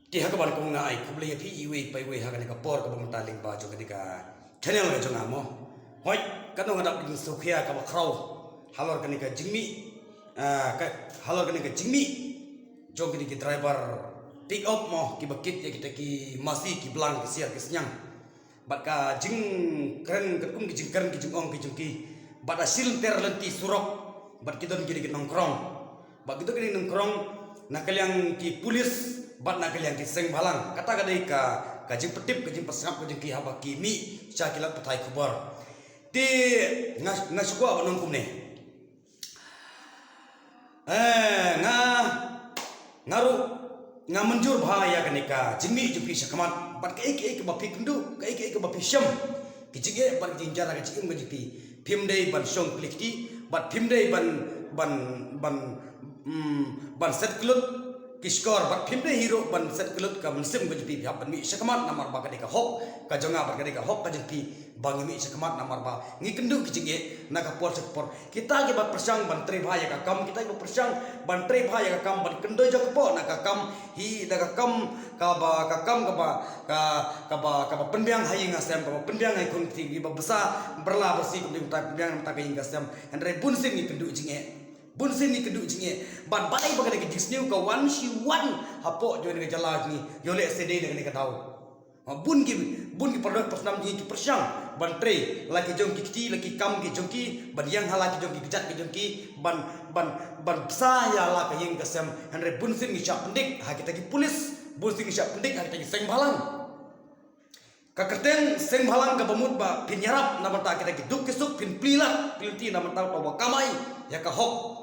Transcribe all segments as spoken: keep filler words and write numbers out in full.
Te ha kaba nyngkong nga ai khublei ïa phi iwei pa iwei ha kane ka por kaba mynta lyngba jong kane ka channel ka jong nga mo. Hooid, katno nga dap jingsngewkhia kaba khraw halor kane ka jingmih, ah, ka, halor kane ka jingmih jong kine ki driver pick up mo, kiba kit ïa kita ki masi, ki blang, ki siar, ki sniang. Bad ka jingkren, katkum ki jingkren, ki jingong ki jong ki. Bad da shi lynter lynti surok, bad ki don kine ki nongkrong. Bad kito kine ki nongkrong na ka liang ki pulit, bad na ka liang ki seng bhalang. Kata ka dei ka, ka jingpyntip, ka jingpynsngap ka jong ki haba ki mih sha ki lad pathai khubor. Te nga, nga shu kwah ban ong kumne. Eh, nga, nga ruh, nga mynjur bha ïa kane ka jingmih jong phi shakhmat. Bad kaei kaei kaba phi kynduh, kaei kaei kaba phi shem, ki jingeh bad ki jingjia ha ka jingim ka jong phi. Phim dei ban shong kli kti, bad phim dei ban, ban, ban, mm, ban set klut ki shkor, bad phim dei hi ruh ban set klut ka mynsiem ka jong phi, phi hap ban mih shakhmat namar ba ka dei ka hok ka jong nga bad ka dei ka hok ka jong phi ba ngi mih shakhmat namar ba ngi kynduh ki jingeh na ka por sha ka por. Kita kiba pyrshang ban trei bha ïa ka kam, kita kiba pyrshang ban trei bha ïa ka kam, ban kyndoh jingkpoh na ka kam, hi na ka kam kaba, ka kam kaba, ka, kaba, kaba pynbiang ha ïing ha sem, kaba pynbiang ha ïing khun kti, kiba bsa, byrla byrsi, kumta pynbiang na ka ïing ka sem. Hynrei bunsien ngi kynduh jingeh. Bunsien ngi kynduh jingeh. Bad balei ba ka dei ka jingsniew ka wan shi wan hapoh jong ka jylla jong ngi. Ïoh lehse dei na kane ka daw. Ha, bun ki, bun ki paralok parsnam jong ngi ki pyrshang ban trei la ki jong ki kti, la ki kam ki jong ki, ban ïeng ha la ki jong ki kjat ki jong ki, ban, ban, ban bsa ïa la ka ïing ka sem. Hynrei bunsien ngi shah pyndik ha kita ki pulit, bunsien ngi shah pyndik ha kita ki seng bhalang. Ka kyrteng seng bhalang kaba mut ba phin ïarap na bynta kita ki duk ki suk, phin plie lad, phin lynti na bynta uta uba kamai ïa ka hok.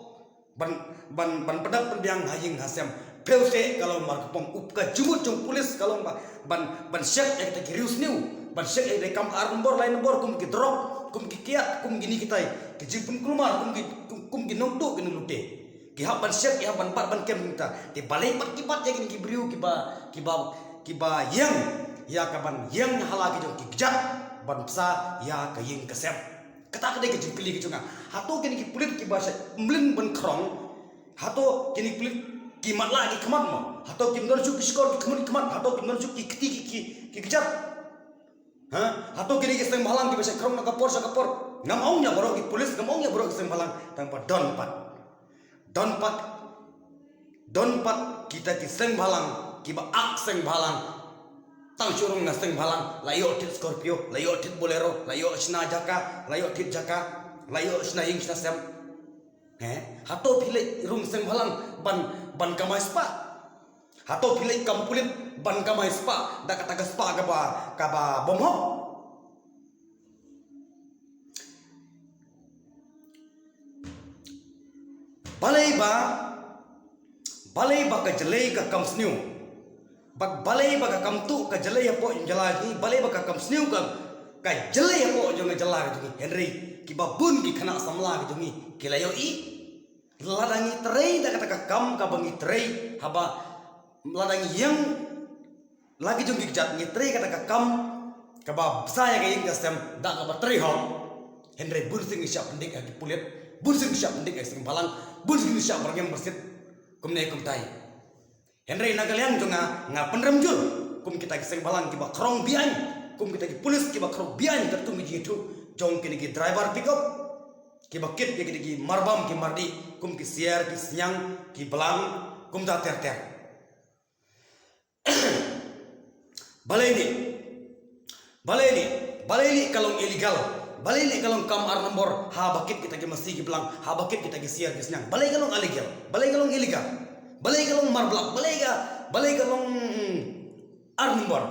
Ban, ban, ban pyndat pynbiang ha ïing ha sem. Phi shu ka long mar ka pom, up ka jingmut jong pulit ka long ba ban, ban check ïa kita ki riewsniew, ban check ïa kita ki kam ar nombor, lai nombor, kum ki drok, kum ki kiad, kum kine kitai, ki jingpynkulmar, kum ki, kum, kum ki nongtuh, ki nonglute. Ki hap ban check, ki hap ban bat ban kem kita. Te balei pat ki bat ïa kine ki briew kiba, kiba, kiba ïeng ïa ka ban ïeng ha la ki jong ki kjat ban bsa ïa ka ïing ka sem. Kata ka dei ka jingkylli ka jong nga. Hato kine ki pulit kiba shah mlien ban khrong, hato kine ki pulit ki matlah ki khmat mo? Hato kim don shuh ki shkor ki khmut ki khmat? Hato kim don shuh ki kti ki, ki, ki kjat? Ha? Hato kine ki seng bhalang kiba shah khrong na ka por sha ka por? Ngam ong ïa baroh ki pulit, ngam ong ïa baroh ki seng bhalang, tang ba don pat. Don pat. Don pat kita ki seng bhalang kiba ak seng bhalang. Tang shu rung na seng bhalang, la ïoh thied Scorpio, la ïoh thied Bolero, la ïoh shna jaka, la ïoh thied jaka, la ïoh shna ïing shna sem. He? Hato phi leit rung seng bhalang ban, ban kamai spah? Hato phi leit kam pulit ban kamai spah da kata ka spah kaba, kaba bym hok? Balei ba, balei ba ka jlei ka kam sniew? Ba, balei ba ka kam tuh ka jlei hapoh jong ka jylla jong ngi? Balei ba ka kam sniew ka, ka jlei hapoh jong ka jylla jong ngi? Hynrei kiba bun ki khynnah samla ka jong ngi ki la ïohi. Lada ngi trei da kata ka kam kaba ngi trei, haba lada ngi ïeng la ki jong ki kjat, ngi trei kata ka kam kaba bsa ïa ka ïing ka sem da kaba trei hok. Hynrei bunsien ngi shah pyndik ha ki pulit, bunsien ngi shah pyndik ha ki seng bhalang, bunsien ngi shah byrngem byrsit kumne kumtai. Hynrei na ka liang jong nga, nga pynrem jur kum kita ki seng bhalang kiba khrong beaiñ, kum kita ki pulit kiba khrong beaiñ katkum ki jingïathuh jong kine ki driver pickup kiba kit ïa kine ki marbam ki mardih, kum ki siar, ki sniang, ki blang, kumta ter ter. Balei ne? Balei ne? Balei ne ka long illegal? Balei ne ka long kam ar nombor haba kit kita ki masi ki blang, haba kit kita ki siar ki sniang? Balei ka long illegal? Balei ka long illegal? Balei ka long marblak? Balei ka, balei ka long, mm, ar nombor?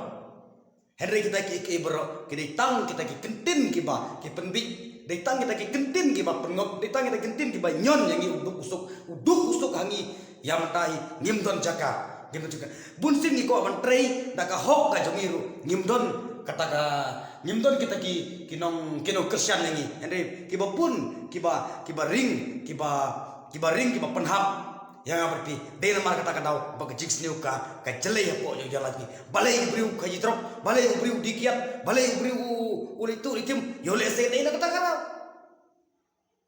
Hynrei kita ki, ki baroh, ki dei tang kita ki kyntien kiba, ki pynbeit, dei tang kita ki kyntien kiba pynngop, dei tang kita ki kyntien kiba ñion ïa ngi u duk u suk, u duk u suk ha ngi, ïa mynta hi ngim don jaka, ngim don jaka. Bunsien ngi kwah ban trei da ka hok ka jong ngi ruh, ngim don kata ka, ngim don kita ki, ki nong, ki nongkyrshan ïa ngi. Hynrei kiba bun, kiba, kiba ring, kiba, kiba ring, kiba pynhap ïa nga bad phi, dei namar kata ka daw ba ka jingsniew ka, ka jlei hapoh jong ka jylla jong ngi. Balei u briew ka ïadrop, balei u briew u dih kiad, balei u briew u, u leit tuh leit tim, ïoh lehse dei na kata ka daw.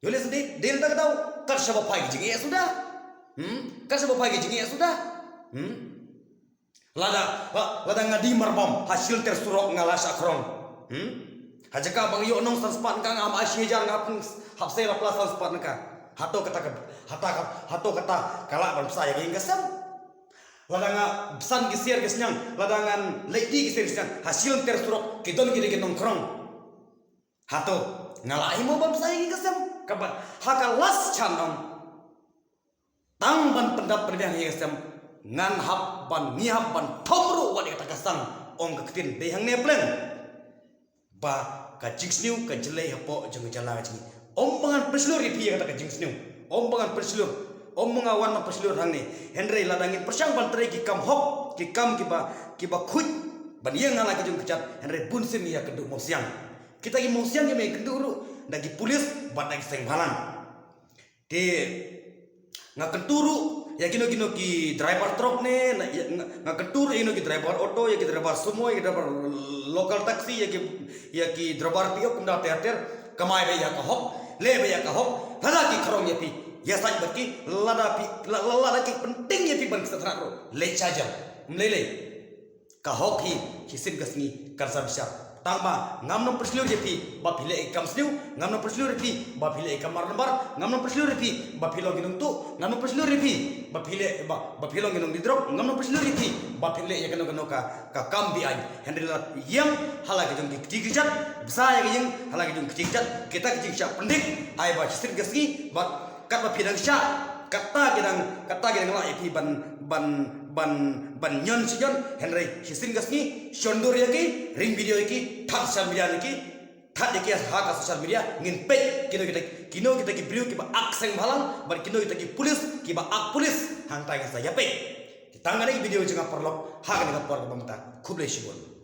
Ïoh lehse dei, dei na kata ka daw. Kat shaba phai ki jingeh suda. Hmm? Kat shaba phai ki jingeh suda. Hmm? Lada, la, lada nga die marbam ha shilynter surok nga la shah khrong. Hmm? Ha jaka ba nga ïoh nong san spah tyngka nga hap ai shi hajar nga hap, hap sei lapla san spah tyngka. Hato kata ka, hata ka, hato kata ka lah ban bsa ïa ka ïing ka sem? Lada nga bsan ki siar ki sniang, lada ngan leit die ki siar ki sniang ha shilynter surok, ki don ki dei ki nongkhrong. Hato nga lah hi mo ban bsa ïa ka ïing ka sem? Kaba ha ka last chance ong, tang ban pyndap pynbiang ïa ka ïing ka sem, ngan hap ban, ngi hap ban thom ruh wat ïa kata ka sang. Ong ka ktien dei hangne pleng ba ka jingsniew ka jlei hapoh jong ka jylla ka jong ngi. Ym ba ngan pynshlur ïa phi ïa kata ka jingsniew, ym ba ngan pynshlur, ym ba nga wan ban pynshlur hangne. Hynrei lada ngin pyrshang ban trei ki kam hok, ki kam kiba, kiba khuid ban ïeng ha la ki jong ki kjat, hynrei bun sien ngi ïakynduh mawsiang. Kita ki mawsiang ki mei kynduh ruh da ki pulis bad da ki seng bhalang. Te nga kyntu ruh ïa kino kino ki driver truck ne, na, ïa, nga, nga kyntu ruh ïa kino ki driver auto, ïa ki driver sumo, ïa ki driver local taxi, ïa ki, ïa ki driver pickup, kumta ter ter. Kamai beit ïa ka hok, leh beit ïa ka hok. Lada ki khrong ïa phi, ïasaid bad ki. Lada phi, la, la, lada ki pyntieng ïa phi ban kyntu ruh, leit sha jam. Ym lei lei. Ka hok hi, shisien ka sngi kan sa bishar. Tang ba ngam nang pynshlur ïa phi ba phi leh ïa ka kam sniew, ngam nang pynshlur ïa phi ba phi leh ïa ka kam mar lymbar, ngam nang pynshlur ïa phi ba phi long ki nongtuh, ngam nang pynshlur ïa phi ba phi leh, ba, ba phi long ki nongdie drok, ngam nang pynshlur ïa phi ba phi leh ïa kano kano ka, ka kam be-aiñ. Hynrei lada ïeng ha la ki jong ki kti ki kjat, bsa ïa ka ïing ha la ki jong ki kti ki kjat, kita ki jingshah pyndik, ai ba shisien ka sngi, bad katba phi dang shah, kata ki dang, kata ki dang lah ïa phi ban, ban, ban, ban ñion shi ñion. Hynrei shisien ka sngi, shon dur ïa ki, ring video ïa ki, thad social media ïa ki, thad ïa ki ha ka social media, ngin peit kino kita, kino kita ki briew kiba ak seng bhalang, bad kino kita ki pulis kiba ak pulis, hangta ngin sa ïa peit. Tang kane ka video jong nga paralok ha kane ka por kaba mynta. Khublei shibun.